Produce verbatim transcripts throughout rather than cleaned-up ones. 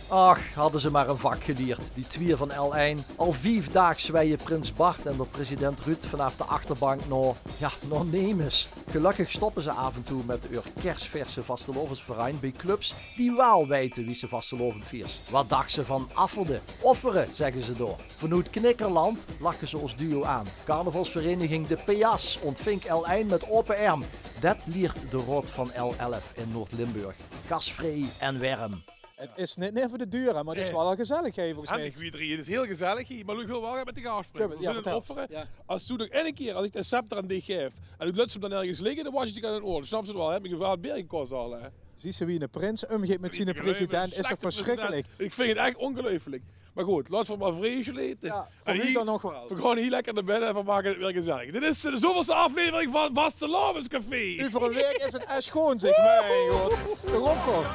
Ach, hadde ze mer ein vak gelierd, die twieë van L ein. Al vief daag zweie prins Bart en d'r president Ruud vanaaf de achterbank nao, ja, nao nemes. Gelökkig stoppe ze aaf en toe mit eur kersverse vastelaovesverein bie clubs die waal weite wie se vastelaovend viers. Wat dachs se van Afferde? Offere, zègke ze dao. Vanoet Knikkerland lache ze ós duo aan. Carnavalsvereniging De Pejas ontvink L ein mit aope erm. Det liert de raod van L elf in Noord-Limburg. Gasvrij en werm. 't Is neet, neet veur de dure, mer 't is waal al gezellig hie, volges mich. En ich weit 't, 't is hiel gezellig hie, mer ich wil waal mit dich aafspraeke. Ja, vertel. Offere. Ja. Es doe nog eine kier, es ich de scepter aan dich gaef, en doe löts 'm dan örges ligke, dan was ich dich aan 't oor. Snaps se 't waal, hè? Mich gevaar 't beer gekos al, hè? Zies se wie eine prins umgeit mit ziene president, is toch versjrikkelik? Ich vinj 't ech ongeluifelik. Mer good, laot v'r 't mer v'r eige laote. Ja, veur noe dan nog waal. V'r gaon hie lekker nao binne en v'r make 't weer gezellig. Dit is de zoveelste aaflevering van Vastelaovescafé. Euver ein waek is 't ech sjoon, zeg. Mien god. De Roffel.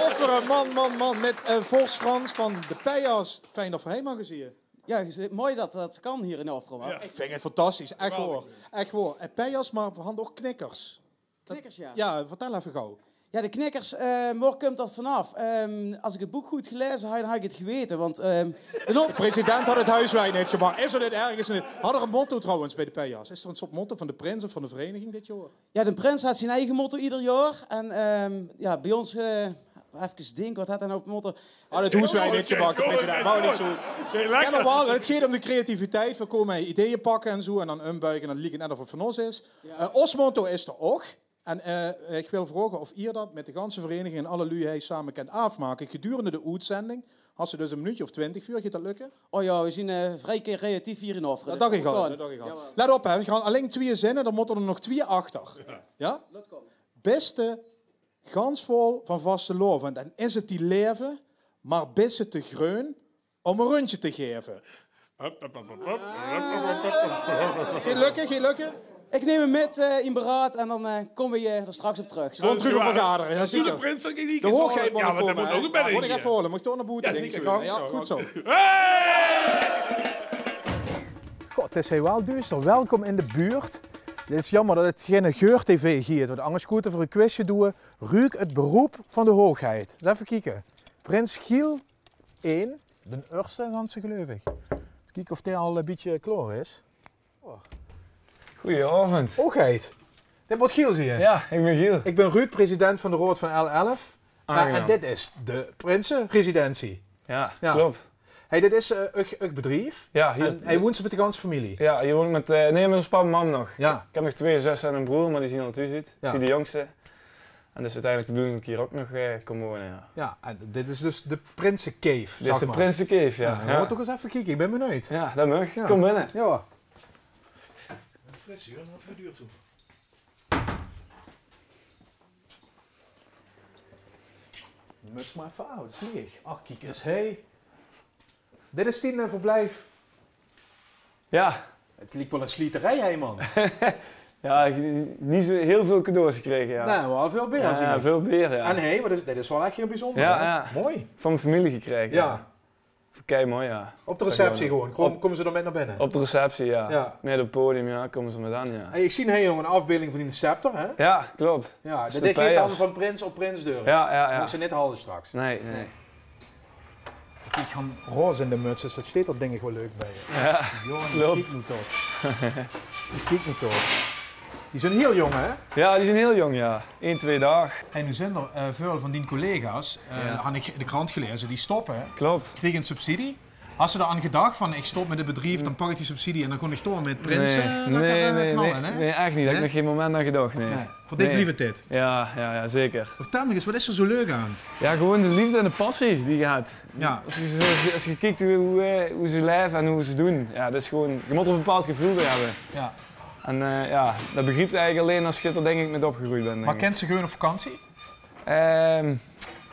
Offere, man, man, man, mit, eh, vors Frans van De Pejas. Fijn det v'r hie mage zeen. Ja, mooi det det kan hie in Offere, hè? Ja. Ich vinj 't fantastisch, ech waor. Geweldig. Ech waor. En Pejas, mer v'r hadde ouch Knikkers. Knikkers, ja. Ja, vertel effe gaw. Ja, de Knikkers, eh, wao kump det vanaaf? Ehm, es ich 't book good gelaeze had, dan had ich 't gewete, want, ehm, de no- De president had 't hoeswerk neet gemaak. Is d'r neet örges ein, had d'r ein motto trouwens bie de Pejas? Is d'r ein soort motto van de prins of van de vereniging dit jaor? Ja, de prins hat zien eige motto eder jaor. En, ehm, ja, bie ós, eh, efkes dinke, wat hat 'r noe op 't motto? Had 't hoeswerk neet gemaak, de president. Mer neet zo. Ken 'r waal, 't geit óm de creativiteit. V'r kómme ideeë pakke en zo. En dan umbuige en dan liek 't net of 't van ós is. Ja. Eh, ós motto is d'r ouch. En, eh, ich wil vraoge of geer det mit de ganse vereniging en alle luuj hie same kènt aafmake gedurende de oetzending. Has se dus ein minuutje of twintig veur, geit det lökke? Oh ja, v'r zeen, eh, vrie kier creatief hie in Offere. Det dach ich al, det dach ich al. Jawel. Let op, hè, v'r gaon allein twieë zinne, dan mótte d'r nog twieë achter. Ja? Bès te gans vol van vastelaovend en is 't die laeve, mer bès te te greun óm ein rundje te gaeve. Geit lökke, geit lökke. Ich num 'm mit, eh, in beraod en dan, eh, kómme v'r, eh, d'r straks op trök. Gewoon trök op vergadering, ja, zeker. De hoogheid mót kómme, hè. Ja, mót ich effe haole, mót ich toch nao boete, dink ich. Ja, good zo. Hey! God, 't is hie waal duuster. Welkom in de buurt. Dit is jaomer det 't gein geur-tv gieët, want angers kónne v'r ein quizje doeë. Ruuk 't beroep van de hoogheid. Ins effe kieke. Prins Giel ein, d'n ierste ganse, gleuf ich. Kieke of dae al ein bietje klaor is. Goeienaovend. Hoogheid. Dit mót Giel zeen. Ja, ich bön Giel. Ich bön Ruud, president van de raod van L elf. Aangenaam. En dit is de prinseresidentie. Ja, klop. Hey, dit is, eh, eur, eur bedrief. Ja, hie woont se mit de ganse femilie? Ja, hie woon ich mit, eh, nae, mit ós pap en mam nog. Ja. Ich höb nog twieë zusse en eine broor, mer die zeen al thoes oet. Ja. Ich bön de jóngste. En dus oeteindelik de bedoeling det ich hie ouch nog, eh, kóm wone, ja. Ja, en dit is dus de prinsekeef, zag mer. Dit is de prinsekeef, ja. Ja, mót ich ins effe kieke, ich bön benuujd. Ja, det maag. Ja. Kóm binne. Ja. Fris, huur, nao de deur toe. Muts mer effe aaf, det is leeg. Ach, kiek ins, hè. Dit is dien, eh, verblijf. Ja. 't Liek waal ein slieterie, hè, man. Ja, ich, neet zo hiel väöl cadeaus gekrege, ja. Nae, waal väöl beer, zeen ich. Ja, väöl beer, ja. En hè, wat is, dit is waal ech hiel bezunjer, hè? Ja, ja. Mooi. Van mien femilie gekrege, ja. Kei mooi, ja. Op de receptie gewoon. Gewoon, kómme ze dan mit nao binne? Op de receptie, ja. Ja. Mit op 't podium, ja, kómme ze mit aan, ja. Hey, ich zeen hie nog ein aafbeelding van dien scepter, hè? Ja, klop. Ja, det is de Pejas. Geit dan van prins op prins deur. Ja, ja, ja. Mót se neet halde straks. Nae, nae. Kiek, gewoon roze in de muts, dus det steit d'r dink ich waal leuk bie. Ja, klop. Kiek noe toch. Kiek noe toch. Die zeen hiel jóng, hè? Ja, die zeen hiel jóng, ja. Ein, twieë daag. En noe zeen d'r, eh, väöl van dien collega's, eh, han ich in de krant gelaeze, die stoppe. Klop. Kriege subsidie. Has se dao aan gedach van, ich stop mit 't bedrief, dan pak ich die subsidie en dan gaon ich door mit Prinse? Nae, nae, nae, nae, ech neet. Dao höb ich nog gein moment aan gedach, nae. Veur dich blief 't dit? Ja, ja, ja, zeker. Vertèl mich ins, wat is d'r zo leuk aan? Ja, gewoon de leefde en de passie die ge höb. Ja. Es ge, es ge, es ge kiek wie, wie, eh, wie ze laeve en wie ze doon. Ja, dat is gewoon, ge mót d'r ein bepaald geveul bie höbbe. Ja. En, eh, ja, dat begrieps se eigelik allein es ge d'r, dink ich, mit opgegreujd bent, dink ich. Mer kins se gewoon op vakantie? Ehm,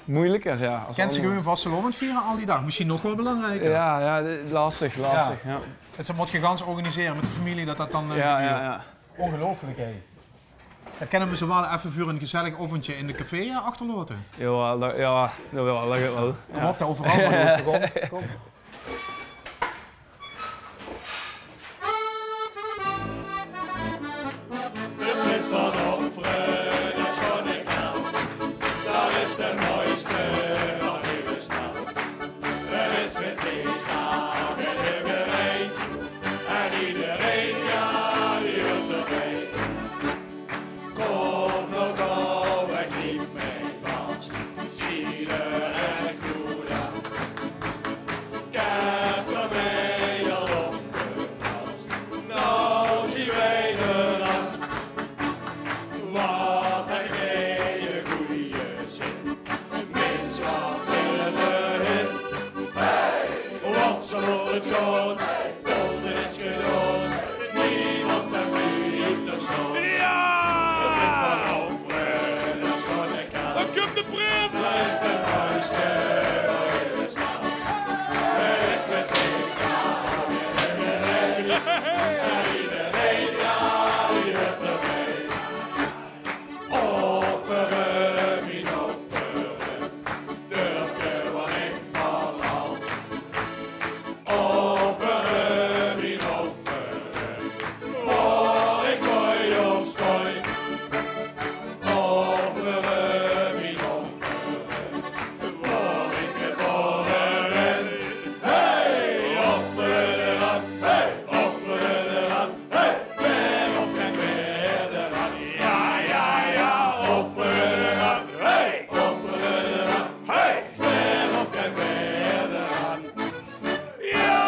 moeilijker, ja. Kins se gewoon vastelaovend viere al die daag? Mesjien nog waal belangrijker. Ja, ja, lastig, lastig, ja. Dus dat mót ge gans organisere mit de femilie, dat dat dan, eh, gebeurt. Ja, ja. Ongeluiflik, hè. Dat kinne we zo waal effe veur ein gezellig aovendje in de café, eh, achterlaote. Jawel, dat, ja, jawel, dat geit waal. Kóm op, dao euveral waal good. Kóm. De prins van Opferen, dat is gewoon ein knal. Dat is de mooiste van hiel de stad. Hae is mit leefde en huggerij. En ederein, ja, die wilt d'rbij. Kóm noe gaw, ich neem mich vas. Cider en cola. Ich höb d'rmei al opgevas. Noe zeen weej d'raan. Wat höb geej ein gooje zin. Mins, wat wille we hin? Hey! Wat zal 't gaon? Tot 't is gedaon. Niemes blief d'r staon. Ja! De prins van Opferen, dat is gewoon ein knal. Dao kump de prins! Hae is de mooiste van hiel de stad. Hae is mit leefde en huggerij. En ederein, ja, die wilt d'rbij. Opferen, mien Opferen, dörpke woa ich van haw. Opferen, mien Opferen, woa ich noe op stoon. Opferen, mien Opferen, woa ich gebaore bin. Hey, Opferen d'raan, hey, Opferen d'raan. Hey, weer of gen weer d'raan. Ja, ja, ja, Opferen d'raan. Hey, Opferen d'raan. Hey, weer of gen weer d'raan. Ja,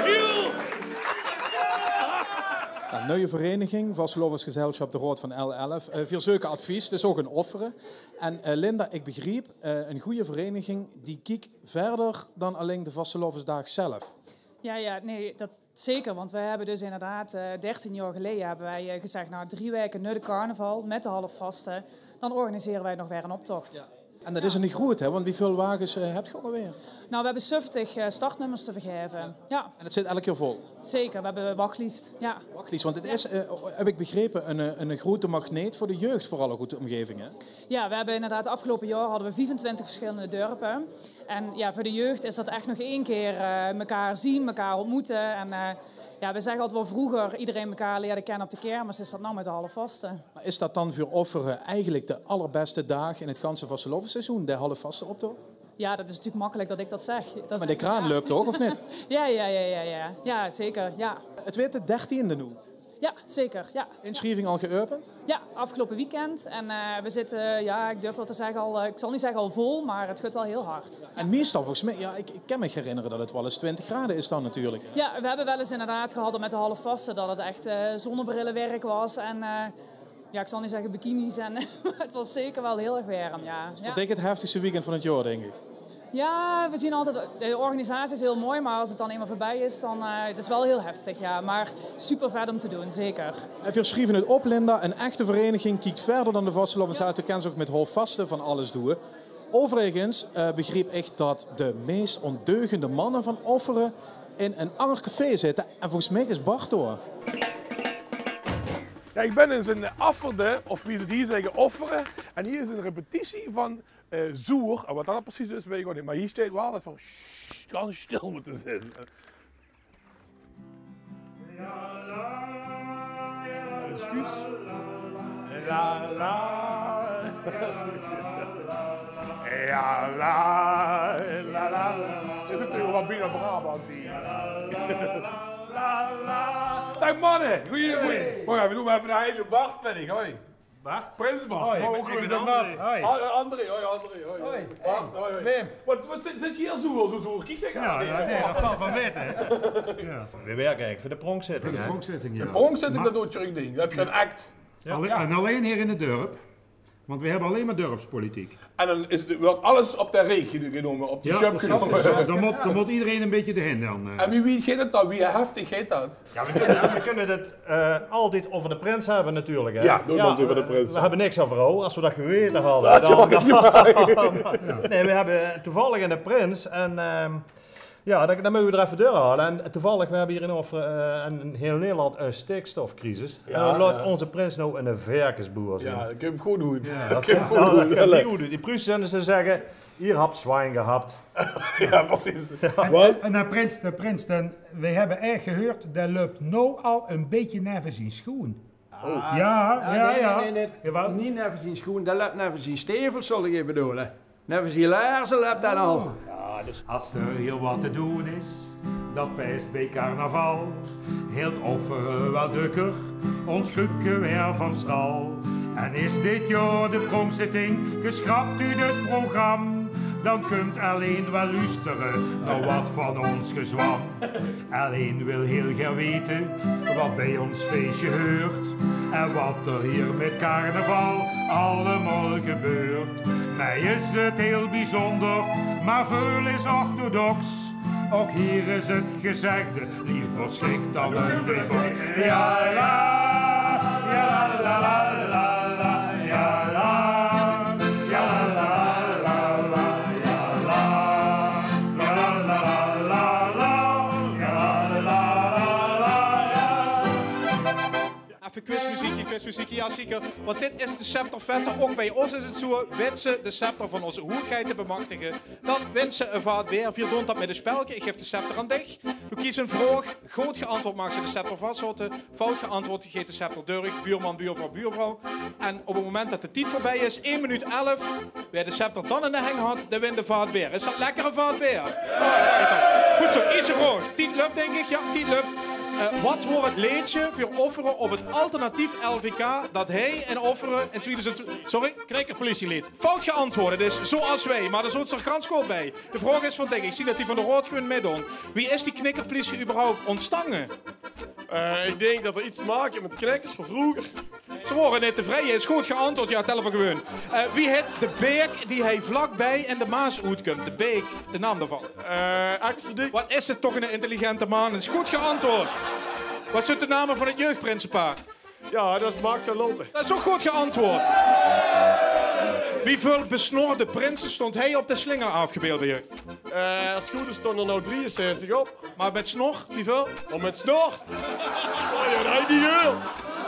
Giel! Ein nuuj vereiniging, vastelaovesgezelsjap De Raod van L Elf. Eh, veer zeuke advies, dus ouch in Opferen. En, eh, Linda, ich begriep, eh, ein gooje vereiniging die kiek wiejer dan allein de vastelaovesdaag zelf. Ja, ja, nae, dat Zeker, want we hebbe dus inderdaad, eh, dertien jaor geleje hebbe weej, eh, gezag, nou, drie waeke nao de carnaval mit de halfvaste, dan organisere weej nog weer ein optocht. Ja. En dat is ein groeët, hè? Want wieväöl wages, eh, hebt geej ouch alweer? Nou, we hebbe zeventeg, eh, startnummers te vergaeve. Ja. En dat zit elk jaor vol? Zeker, we hebbe wachtlist. Ja. Wachtlist, want het is, eh, heb ik begrepen, een, eh, een grote magneet voor de jeugd, vooral ook uit de omgeving, hè? Ja, we hebbe inderdaad, afgelope jaor hadde we viefentwintig verschillende dörpe. En ja, veur de jeugd is dat ech nog ein kier, eh, mekaar zeen, mekaar ontmoete. En, eh, ja, we zegge altied waal vroeger, ederein mekaar leerde kenne op de kermis, is dat now mit de halfvaste. Maar is dat dan veur Offere eigenlijk de allerbeste daag in het ganse vastelaovesseizoen, de halfvasteoptocht? Ja, dat is natuurlik makkelik dat ik dat zeg. Dat is... Maar de kraan löp toch, of niet? Ja, ja, ja, ja, ja. Ja, zeker, ja. Het weurt de dertiende now. Ja, zeker, ja. Inschrijving al geopend? Ja, afgelope weekend. En, eh, we zitte, ja, ik durf wel te zegge al, eh, ik zal niet zegge al vol, maar het geit wel heel hard. En meestal volgens mij, ja, ik, ik kan me herinneren dat het wel eens twintig graden is dan natuurlijk, hè? Ja, we hebbe wel eens inderdaad gehad dat mit de halfvaste dat het echt, eh, zonnebrillewerk was en, eh, ja, ik zal niet zegge bikinis en, maar het was zeker wel heel erg werm, ja. Voor dich het heftigste weekend van het jaor, denk ik. Ja, we zien altijd, de organisatie is heel mooi, maar als het dan eenmaal voorbij is, dan, eh, het is wel heel heftig, ja. Maar super vet om te doen, zeker. En veer schrieve het op, Linda, een echte vereniging kiekt verder dan de vastelaovesdaag. Doe kens ouch mit halfvaste van alles doon. Overigens, eh, begreep ik dat de meest ondeugende mannen van Offere in een ander café zitten. En volgens mij is Bart door. Ja, ik ben eens in Afferde, of wie ze het hier zeggen, Offere. En hier is een repetitie van, eh, Zoer. En wat dat precies is, weet ik ook niet. Maar hier staat wel dat van, sst, gans stil moeten zijn. Excuus. La, la. Ja, la, la, la. Is het natuurlijk wel bijna Brabant hier. La, la. Dag mannen, goeie, goeie. Wacht even, doe maar even een ijzer Bart, ben ik, hoi. Bart? Prins Bart. Hoi, ik ben André. Hoi. Ah, André, hoi, André, hoi. Hoi. Bart, hoi, hoi. Wim. Wat, wat zit, zit hier zo, zo, zo? Kijk, kijk. Ja, ja, nee, dat valt wel mee, hè. Ja. We werken eigenlijk voor de pronkzitting, hè? Voor de pronkzitting, ja. De pronkzitting, dat doet je ding. Dan heb je een act. Ja. Alle-, en alleen hier in het dorp. Want we hebben alleen maar dorpspolitiek. En dan is het, wordt alles op de reek genomen, op de sjöp genomen. Ja, precies. Dus dan moet, dan moet iedereen een beetje erheen dan, eh. En wie, wie gaat het dan? Wie heftig gaat dat? Ja, we kunnen, we kunnen het, eh, altijd over de prins hebben natuurlijk, hè. Ja, doe maar eens over de prins. We hebben niks over jou, als we dat geweten hadden. Ja, dan, nee, we hebben toevallig een prins en, ehm, ja, dan, dan mogen we er even doorhalen. En toevallig, we hebben hier in Offeren, eh, en in heel Nederland een stikstofcrisis. Ja, en dan laat onze prins nou een verkensboer zien. Ja, dat komt goed uit. Ja, dat komt goed uit. Die Pruisen zullen ze zeggen, hier hebt zwijn gehad. Ja, precies. En, en de prins, de prins, dan, we hebben echt gehoord, die loopt nou al een beetje naar zijn schoen. Oh. Ja, ja, ja. Nee, nee, nee. Jawel. Niet naar zijn schoen, die loopt naar zijn stevels, zal ik even bedoelen. Net wie laarzen löp dan al. Ja, dus als er hier wat te doen is, dat past bij carnaval. Hield Offeren wel dukker, ons gruupke weer van stal. En is dit jaar de pronkzitting geschrapt uit het programma, dan kunt alleen wel luisteren naar wat van ons gezwam. Alleen wil heel gaar weten wat bij ons feestje heurt en wat er hier met carnaval allemaal gebeurt. Mij is het heel bijzonder, maar veel is orthodox. Ook hier is het gezegde liever schrik dan een reebok. Ja, ja, ja, la, la, la, la, ja, la, ja, la, la, la, ja, la, ja, la, la, la, la, ja, la, la, la, la, ja. Effe quizmuziekje, quizmuziekje, ja zeker. Want dit is de Scepter Vetter. Ook bij ons is het zo, wits se de scepter van onze hoogheid te bemachtigen, dan wins se een vaat beer. Veer doon dat met een spelke. Ik geef de scepter aan dich. Doe kies een vraog. Good geantwoord, maags se de scepter vashouden. Fout geantwoord, geet de scepter durch. Buurman, buurvrouw, buurvrouw. En op het moment dat de tied voorbij is, één minuut elf, wae de scepter dan in de heng had, dae wint de vaat beer. Is dat lekker, een vaat beer? Ja, ja, ja. Goed zo, ierste vraog. Tied löp, denk ik. Ja, tied löp. Eh, wat woor het leedje veur Offeren op het alternatief L V K dat hei in Offeren in tweeduizend, sorry? Knikkerpolitieleed. Fout geantwoord, het is Zoals Wij, maar dao zoot ze gans good bij. De vraog is van dich, ik zie dat die van de Raod gewoon mitdoon. Wie is die knikkerpolitie überhaupt ontstange? Eh, ik denk dat er iets te maken heeft met de knikkers van vroeger. Ze woren niet tevreden, is goed geantwoord, ja, tel even gewoon. Eh, wie heet de beek die hij vlakbij in de Maas oetkomt? De beek, de naam daarvan. Eh, Extra Dik. Wat is het toch een intelligente man, is goed geantwoord. Wat zijn de namen van het jeugdprinsenpaar? Ja, dat is Max en Lotte. Dat is ook goed geantwoord. Wieväöl besnorde prinse stond hei op de slinger aafgebeeld bij uch? Eh, as 't good is stoon d'r now drieënzestig op. Maar met snor, wieväöl? Maar met snor? Oh ja, dat is niet heel.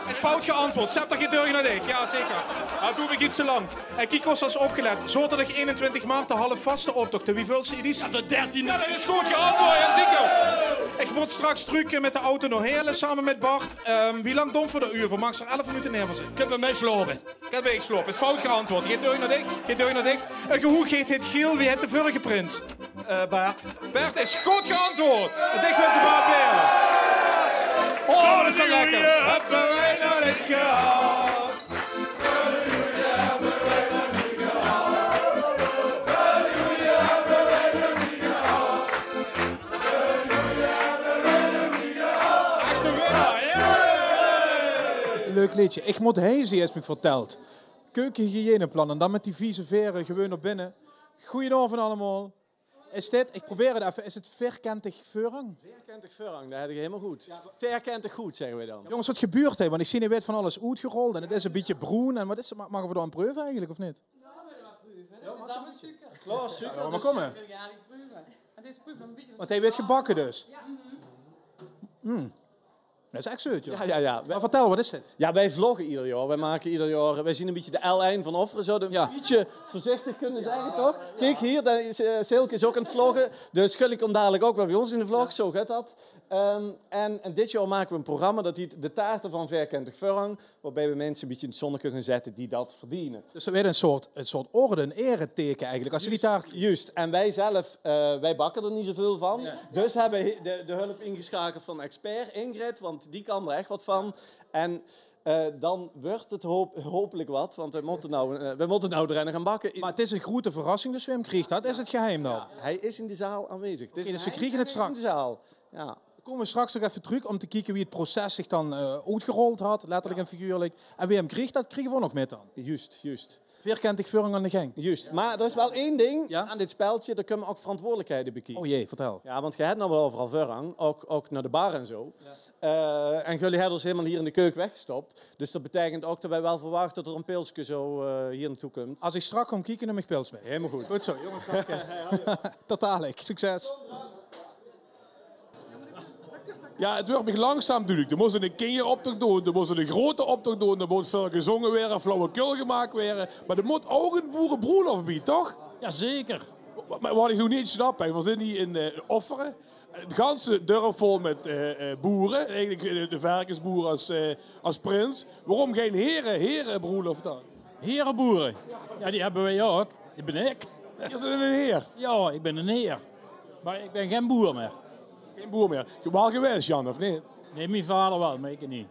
Is fout geantwoord. Scepter geet durch nao dich. Ja, zeker. Maar doe mich iets te lang. En kiek, os as opgelet. Zaoterdig einentwintig maart de halfvasteoptocht. De wieväölste editie? Ja, de dertiende. Ja, dat is good geantwoord. Ja, zeker. Ik moet straks truuk met de auto nao Heerlen samen met Bart. Ehm, wie lang doon v'r d'r euver? Maags se d'r elf minute neer veur zitte? Kunt bij mij slaopen. Kunt bij mich slaope. Is fout geantwoord. Geet durch nao dich. Geet durch nao dich. Eh, hoe heet het Giel? Wie heet de vörige prins? Eh, Bert. Bert is good geantwoord. En dich wint de vaat beer. Oh, dat is zo lekker. Hebben wij nog niet gehad. Echte winnaar, yeah! Leuk leedje. Ik moet hei zien, is mich verteld. Keukenhygiëneplan en dan met die vieze vere gewoon nao binne. Goeienaovend allemaal. Is dit, ik probeer het effe, is het veerkentig veurhang? Veerkentig veurhang, dat heb ik helemaal goed. Veerkentig goed, zeggen we dan. Jongens, wat gebeurt hei? Want ik zie, hei weurt van alles oetgerold en het is een bietje broen. En wat is het? Ma-, mogen we d'r aan preuve eigenlijk, of niet? Ja, we willen maar preuve. Het is allemaal suiker. Klaar, suiker. Ja, maar kom maar. Suiker, ja, die preuve. Het is preuve een beetje. Want hei weurt gebakken dus? Ja. Dat is echt zeut, joh. Ja, ja, ja. Maar vertel, wat is dit? Ja, wij vloggen ieder jaar. Wij maken ieder jaar, wij zien een beetje de L één van Offeren, zou je een beetje voorzichtig kunnen zeggen, toch? Kijk, hier, daar is, eh, Silke is ook aan het vloggen. Dus Gulli komt dadelijk ook weer bij ons in de vlog, zo gaat dat. Ehm, en, en dit jaar maken we een programma, dat heet De Taarten van Veerkentig Veurhang, waarbij we mensen een beetje in het zonnetje gaan zetten die dat verdienen. Dus er weurt een soort, een soort orde, een ereteken eigenlijk, als je die taart krijgt. Juist. En wij zelf, eh, wij bakken er niet zoveel van. Ja. Dus hebben we de, de hulp ingeschakeld van expert Ingrid, want die kan er echt wat van. En Eh, dan wuuert 't hoop-, hopelik wat, want we mótte now, eh, we mótte now d'r ein gaon bakke. Mer 't is ein groete verrassing, dus wae 'm krieg, dat is 't geheim dan. Ja, hae is in de zaal aanwezig. 't Is Oké, dus we kriege 't straks. In de zaal. Ja. Dan kómme we straks nog effe trök óm te kieke wie 't proces zich dan, eh, oetgerold haet, letterlik en figuurlik. En wae 'm krieg, dat kriege we nog mit dan. Juust, juust. Veerkentig veuring aan de gang. Juust, mer d'r is waal ein ding aan dit speltje, d'r kómme ouk verantwoordelikhede bie kieke. O jee, vertèl. Ja, want geer het now waal euveral veurrang, ouk, ouk nao de bar en zo. Ja. Eh, en gullie het ós hielemaol hier in de keuk weggestop. Dus dat beteikent ouk dat weej waal verwachte dat d'r ein pilske zo, eh, hier naotoe kump. As ich straks kóm kieke, num ich pils mit. Hielemaol good. Good zo, jónges. Dank uch. Tot dalik. Succes. Ja, 't wuuert mich langzaam dudelik. D'r mós eine kinjeroptoch doon, d'r mós eine groete optoch doon, d'r mót väöl gezónge waere, flauwekul gemaak waere. Mer d'r mót ouk ein boerebroelof bie, toch? Jazeker. Mer, mer wat ich nog neet snap, hè, we zeen hie in, eh, Offere. 't Ganse dörp vol mit, eh, eh, boere. Eigelik, eh, de verkesboer as, eh, as prins. Waorom gein here, herebroelof dan? Hereboere? Ja, die hebbe weej ouk. Dat bin ich. Is dat ein heer? Ja, ich bin ein heer. Mer ich bin gein boer mier. Gein boer mier. Waal gewaes, Jan, of neet? Nae, mien vader waal, mer ich neet.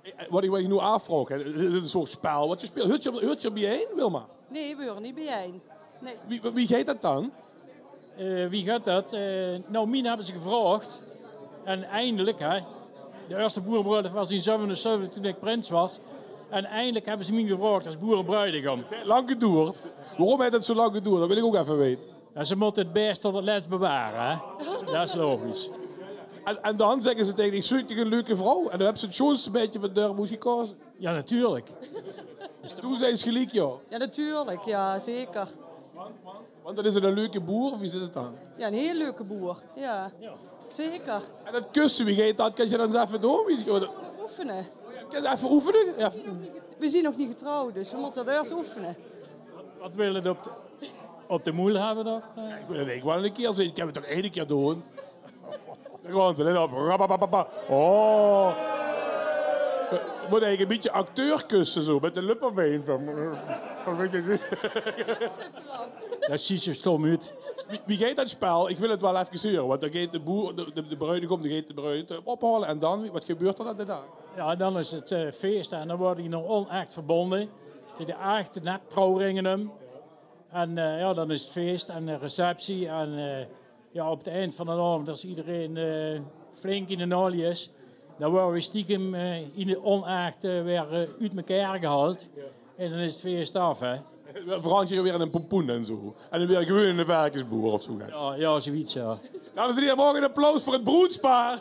Eh, wat ich, wat ich now aafvraog, hè, is 't ein soort spel wat geer speelt? Huuert geer, huuert geer biejein, Wilma? Nae, we huuere neet biejein. Nae. Wie, wie geit dat dan? Eh, wie geit dat? Eh, now, mien hebbe ze gevraog. En eindelik, hè. De eerste boerebroelof waas in zevenenzeventig toen ich prins waas. En eindelik hebbe ze mien gevraog as boerebruidegom. Lang gedoerd. Waorom het 't zo lang gedoerd? Dat wil ich ouk effe weite. Ja, ze mótte 't bès tot 't lèts beware, hè. Dat is logisch. En, en dan zègke ze taenge dich: "Zeuk dich ein leuke vrouw." En dan höbs se 't sjoonste maedje van 't dörp oetgekaoze. Ja, natuurlik. Doe zeis geliek, ja. Ja, natuurlik. Ja, zeker. Want, want, want dat is ein leuke boer, wie zit 't dan? Ja, ein hiel leuke boer. Ja. Ja. Zeker. En dat kusse, wie geit dat? Kins se dat ins effe doon? Wie, oefene. Kins se effe oefene? Ja. We zien nog neet get-, we zien nog neet getrouwd, dus we mótte 't iers oefene. Wat wil 't op de, op de moel hebbe dan? Ja, ich wil 't eigelik waal ein kier zeen. Ich kin 't toch eine kier doon. Dan gaon ze, let op. Rapapapapa. Oh. Eh, mót eigelik ein bietje acteurkusse zo, mit de lipperbein. Zo. Dat zuut zo stom oet. Wie, wie geit dat spel? Ich wil 't waal effe hure, want dan geit de boer, de, de, de bruidegom, die geit de bruid, eh, ophaole. En dan, wat gebeurt d'r dan de daag? Ja, dan is 't, eh, fees en dan waere die nog onacht verbónje. Die de achte nep trouwringe um. En, eh, ja, dan is 't fees en de receptie en, eh, ja, op 't eind van d'n aovend, as ederein, eh, flink in de nollie is, dan waere we stiekem, eh, in de onacht, eh, weer, eh, oet mekaar gehaold. Ja. En dan is 't fees aaf, hè. We verandere weer in ein pompoen en zo. En dan weer gewoon ein verkesboer of zo. Ja, ja, zoiets, ja. Dames en heren, mag ich ein applaus veur 't broedspaar?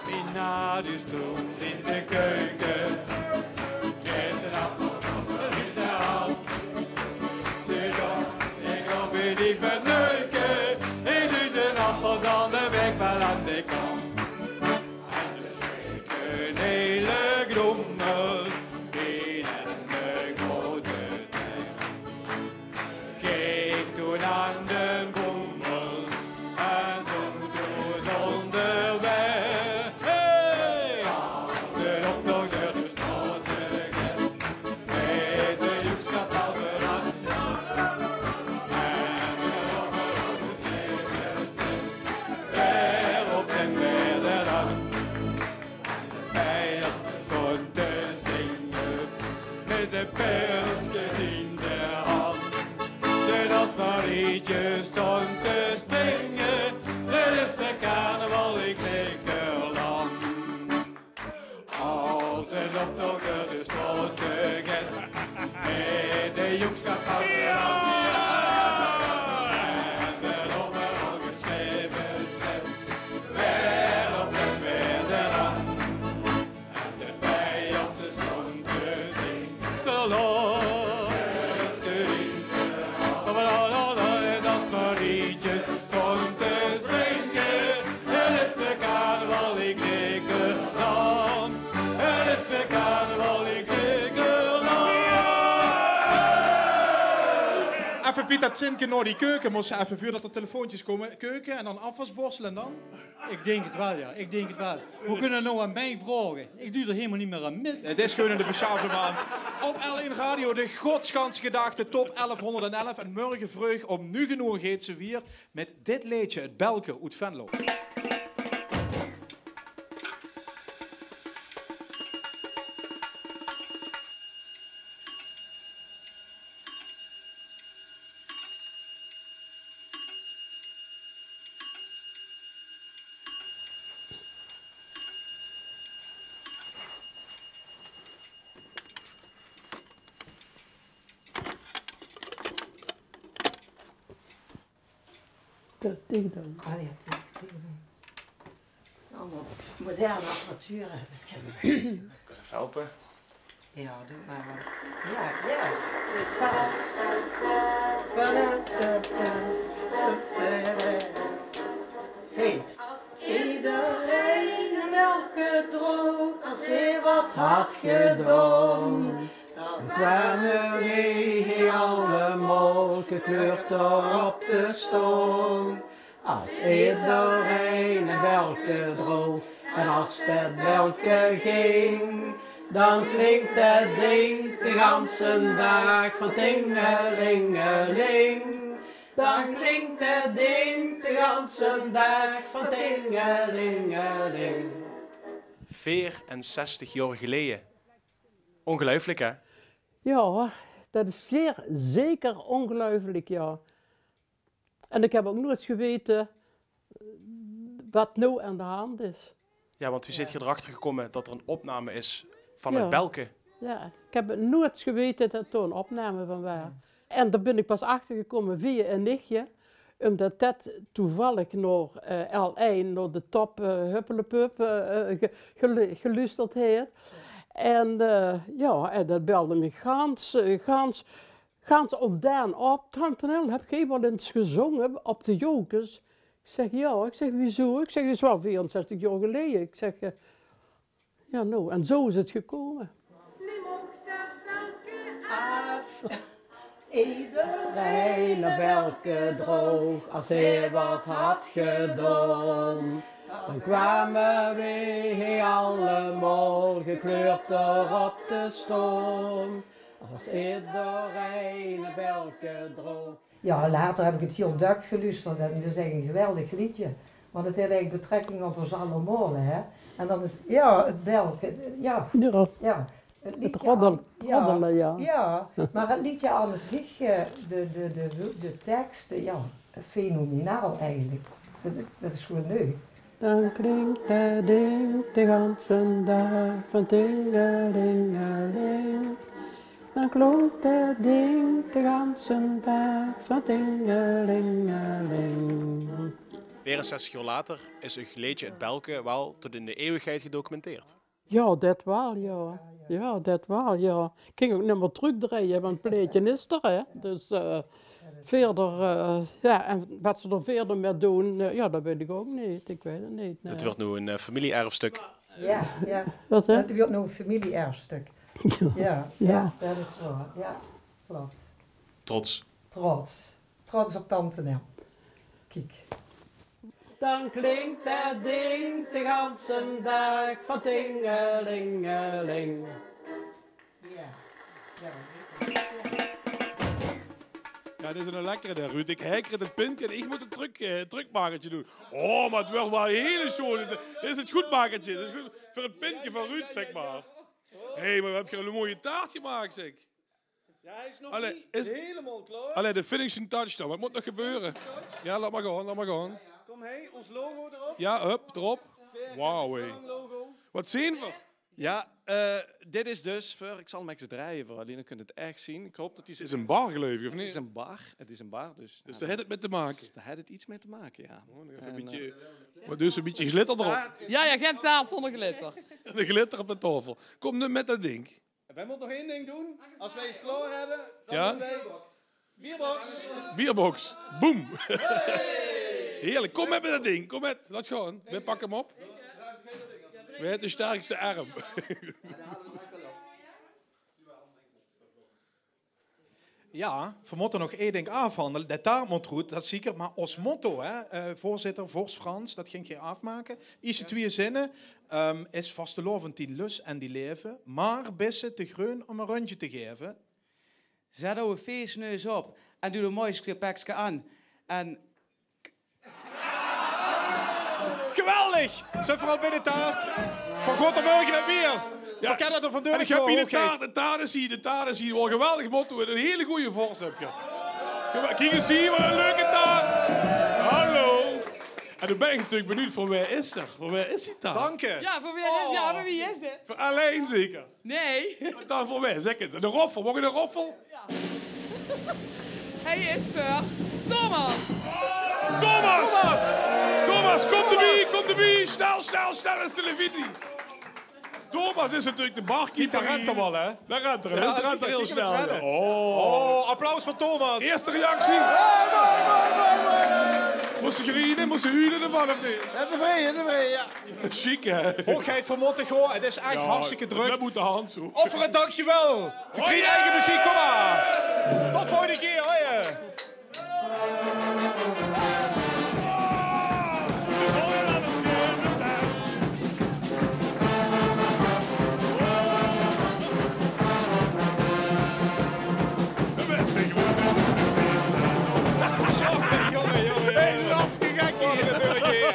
Minna die stóng in de keuke, mit 'n appeltros in de hand. Ze dacht: "Ich gaon bie dich verneuke, ich doon d'n appel dan de waek waal aan de kant." En ze smeet 'n hele grommel in 'ne grote tent. Ging toen aan d'n grommel en zóng toen zónger weg. Hey! De optoch door de straote geit, mit de joekskap al veuran. En de optoch geschreven steit, weer op en weer aan. En de pijers stónge te zinge, mit de pilskes in de hand. De dansmarietje stóng te springe, de lèste carnaval in Griekenland. As de optoch door de straote geit, mit de joekskap al veuran. En de optoch geschreven steit, weer op en weer aan. En de pijers stónge te zinge. De dansmarietje stóng te springe. De lèste carnaval in Griekenland. De lèste carnaval in Griekenland. Effe, Piet, dat zinke nao die keuke, mós se effe, veurdat d'r telefoontjes kómme, keuke en dan aafwas borsele en dan? Ich dink 't waal, ja. Ich dink 't waal. Wie kóns se now aan mich vraoge? Ich doon d'r hielemaol neet mier aan mit. 't Is gewoon in de beschaafde maan. Op L1 Radio, de Godsganse Gedachte, top elfhónderdelf. En morge vreug óm nuuge oer geit ze weer mit dit leedje, 't Belke oet Venlo. Dat ding dan. Ah, ja, dat ding dan. Allemaol moderne apparatuur, hè. Dat kan ik niet. Dat is een velpe. Ja, doe maar. Ja, ja. Hey. Ederein e belke droog, as hae wat had gedaon. Dan kwame weej allemaol gekleurd d'r op te staon. As ederein e belke droog en as det belke ging, dan klink det ding de ganse daag van tingelingeling. Dan klink det ding de ganse daag van tingelingeling. Veerenzestig jaor geleje. Ongeluiflik, hè? Ja, det is zeer zeker ongeluiflik, ja. En ik heb ouk noeits gewete, eh, wat now aan de hand is. Ja, want wie zeet geer d'r achter gekómme det d'r ein opname is van het belke? Ja, ik heb het noeits gewete det d'r ein opname van waar. En dao bin ik pas achter gekómme via ein nichtje, umdet det toevallig nao, eh, L ein, nao de top, eh, Huppelepup, eh, eh, ge-, gelu-, gelusterd haet. En, eh, ja, en det belde mich gans, eh, gans gans ontdaon op: "Tante Nel, heb geej waal ins gezonge op de Jocus?" Ik zeg: "Ja." Ik zeg: "Wiezoe?" Ik zeg: "Det is waal veerenzestig jaor geleje." Ik zeg, eh, ja, now, en zo is het gekómme. Ederein e belke droog, as hae wat had gedaon. Dan kwame weej allemaol gekleurd d'r op te staon. As ederein e belke droog. Ja, later heb ik het hiel dök gelusterd en det is eigelik ein geweldig leedje. Want het haet eigelik betrekking op ós allemaol, hè. En dan is, ja, het belke, ja. Ja. Ja, het leedje roddel-, aan-, ja, roddele, ja. Ja, maar het leedje aan zich, eh, de, de, de, de teksten, ja, fenomenaal eigelik. Det, det is gewoon leuk. Dan klink det ding de ganse daag van tingelingeling. Dan klonk det ding de ganse daag van tingelingeling. Veerenzestig jaor later is uch leedje Het Belke waal tot in de eeuwigheid gedocumenteerd. Ja, det waal, ja. Ja, det waal, ja. Ik kin ouk nimmer trökdrejje, want het plaetje is d'r, hè. Dus, eh, veerder, eh, ja, en wat ze d'r veerder mit doon, eh, ja, det weit ik ouk neet. Ik weit het neet, nae. Het wuuert now ein, eh, familie-erfstuk. Ja, ja. Wat, hè? Het wuuert now ein familie-erfstuk. Ja. Ja, ja, det is waor. Ja, klop. Trots. Trots. Trots op Tante Nel. Kiek. Dan klink det ding de ganse daag van tingelingeling. Ja. Ja. Ja, det is ein lekkere, dae Ruud. Ik hae krieg het pinke en ik mót het trök, eh, trökmakertje doon. Oh, maar het wuuert waal ein hiel sjoon. Dit is het goodmakertje. Dit is good veur het pinke van Ruud, zeg maar. Hé, maar waat heb geer ein mooie taart gemaak, zeg. Ja, hij is nog niet helemaal klaar. Allee, de finishing touch dan. Wat mót nog gebeure? Ja, laot maar gaon, laot maar gaon. Kom, hey, ons logo erop. Ja, hup, erop. Wauw, hé. Wat zeen v'r? Ja, eh, dit is dus veur, ik zal 'm efkes drejje veur uch, dan kunt geer het ech zeen. Ik haop det die... Het is ein bar, geluif ik, of neet? Het is ein bar, het is ein bar, dus... Dus dao haet het mit te make? Dao haet het iets mit te make, ja. Oh, nog effe ein bietje, eh, maar dus ein bietje glitter erop. Ja, ja, gein taart zónger glitter. En de glitter op de taofel. Kom now mit det ding. Wij mótte nog ein ding doon. As wij ins klaor hebbe, dan doon wij bierbox. Bierbox. Boem. Heerlijk. Kom mit, mit det ding. Kom mit. Laot gaon. Wij pakke 'm op. Wae haet de sterkste erm? Ja, v'r mótte nog ein dink aafhandele. De taart mót good, det is zeker. Maar ós motto, hè, eh, voorzitter, vors Frans, det ging geer aafmake. Ierste twieë zinne, ehm, is vastelaovend dien lus en dien laeve, maar bis se te greun om ein rundje te gaeve? Zet ow feesneus op en doe de moieste pekske aan. En geweldig! Zeen v'r al bij de taart? Van Gottemorgen en bier. Ja. V'r kenne d'r van... En ik heb hie de taart, de taart is hie, de taart is hie. Wat ein geweldig motto en ein hiel gooj vors heb geer. Kiek ins hie, wat ein leuke taart. Hallo. En dan bin ik natuurlik benuujd, van wae is 'r? Van wae is die taart? Dank u. Ja, van wae is, ja, van wae is 't? Van Alain zeker? Nae. Dan van wae, zeg het. De roffel, maag ik de roffel? Ja. Hij is veur Thomas. Thomas! Thomas! Thomas, kom d'rbie, kom d'rbie! Snel, snel, snel, is de Leviti. Thomas is natuurlik de barkeeper. Dao rent 'r waal, hè? Dao rent 'r, dao rent 'r hiel snel. Oh. Oh, applaus veur Thomas. Eerste reactie. Mós se griene, mós se huile d'rvan of neet? Jao, tevreje, tevreje, jao. Sjiek, hè? Hoegheid veur Mottegoa, 't is ech hartstikke drök. Jao, det mót de Hans ouch. Offer 'n dankjewel. Veur dien eige meziek, kom mer. Tot volgende kier, hoi. Jónge, jónge, jónge. Hey, laf, gek hie. Wat gebeurt hie?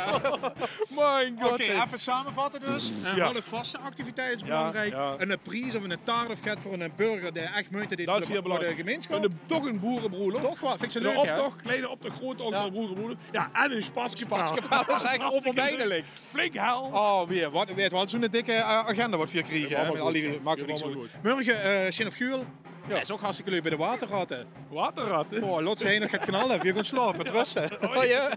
Mien god. Oké, effe samevatte dus. Eh, houvastactiviteit is belangriek. Jao, jao. En 'ne pries of 'ne taart of get veur 'ne burger dae ech meujte deet veur de gemeinsjap. En de, toch 'n boerebroelof. Toch waal, vinj ik zo leuk, hè? 'Ne optoch, kleine optoch, groete optoch, jao, boerebroelof. Jao, en 'n spatskapel. Spatskapel, det is ech onvermijdelik. Flink hel. Oh, weer, wat, weer waal zoe'n dikke, eh, agenda wat veer kriege, hè? Allemaol good. Mörge, eh, Sjin op Guul. Jao. Det is ouch hartstikke leuk bie de Waterratte. Waterratte? Oh, laot ze heen nog get knalle. Veer gaon slaope, mit ruste. Oh, jao.